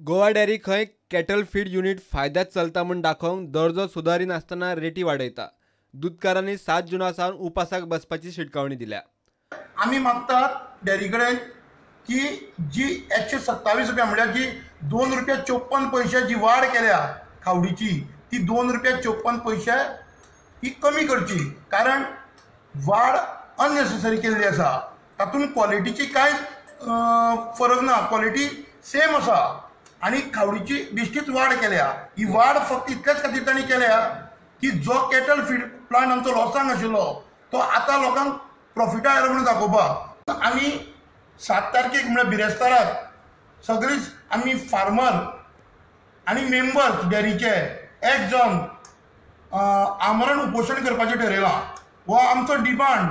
Goa dairy खंय cattle feed unit फायद्यात चलता म्हूण दाखोवंक दर्जो सुदारिनासतना रेटी वाडयता. दुदकारांनी 7 जुना सावन उपासाक बसपाची शिटकावणी दिल्या. आमी मागतात डेअरी कडेन की जी 127 रुपया म्हळ्यार जी 2 रुपया 54 पयशे जी वाड केल्या खावडीची ती 2 रुपया 54 पयशे ही कमी करची, कारण वाड अननेसेसरी केल्ली आसा. तातूंत क्वॉलिटीची कांय फरक ना, क्वॉलिटी सेम आसा आनी खावडीची बेश्टीच वाड केल्या. ही वाड फक्त इतल्याच खातीर तांणी केल्या की जो कॅटल फीड प्लांट आमचो लॉसांक आशिल्लो तो आतां लोकांक प्रॉफिटा आयलो म्हणून दाखोवपाक. आमी 7 तारखेक म्हळ्यार बिरेस्ताराक सगळीच आमी फार्मर आनी मेंबर्स डेअरीचे एक जावन आमरण उपोशण करपाचें ठरयलां. हो आमचो डिमांड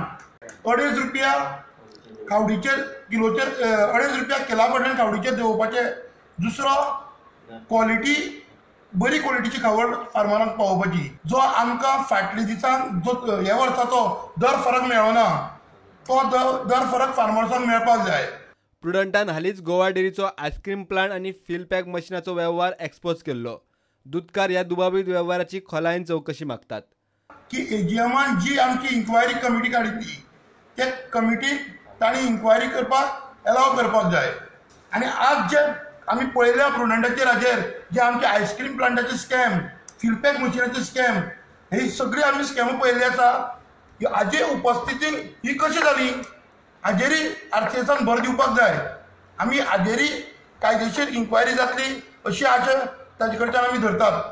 2.5 रुपया खावडीचेर किलोचेर 2.5 रुपया किला कडल्यान खावडीचेर देंवोवपाचें. दुसरो क्वॉलिटी, बरी क्वॉलिटीची खावड फार्मरांक पावोवपाची. जो आमकां फाटल्या दिसान जो ह्या वर्साचो दर फरक मेळना तो दर फरक फार्मर्सांक मेळपाक जाय. प्रुडंटान हालींच गोवा डेअरीचो आयस्क्रीम प्लांट आनी फिल पॅक मशिनाचो वेव्हार एक्सपोज केल्लो. दुदकार ह्या दुबावीत वेव्हाराची खोलायेन चवकशी मागतात. की एजीएमान जी आमची इन्क्वायरी कमिटी काडिल्ली त्या कमिटीक तांणी इन्क्वायरी करपाक एलाव करपाक जाय. आनी आज जे आमी पळयल्या प्रुडंटाचेर हाजेर जे आमचे आयस्क्रीम प्लांटाचे स्कॅम, फिलपॅक मशिनाचे स्कॅम, ही सगळी आमी स्कॅमां पळयल्ली आसा. हाजे उपस्थितीन ही कशी जाली हाजेरय आरसीएसान भर दिवपाक जाय. आमी हाजेरय कायदेशीर इन्क्वायरी जातली अशी आशा ताजे कडच्यान आमी धरतात.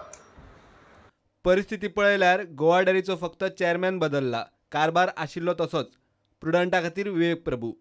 परिस्थिती पळयल्यार गोवा डेअरीचो फक्त चेअरमॅन बदल्ला, कारभार आशिल्लो तसोच. प्रुडंटा खातीर विवेक प्रभू.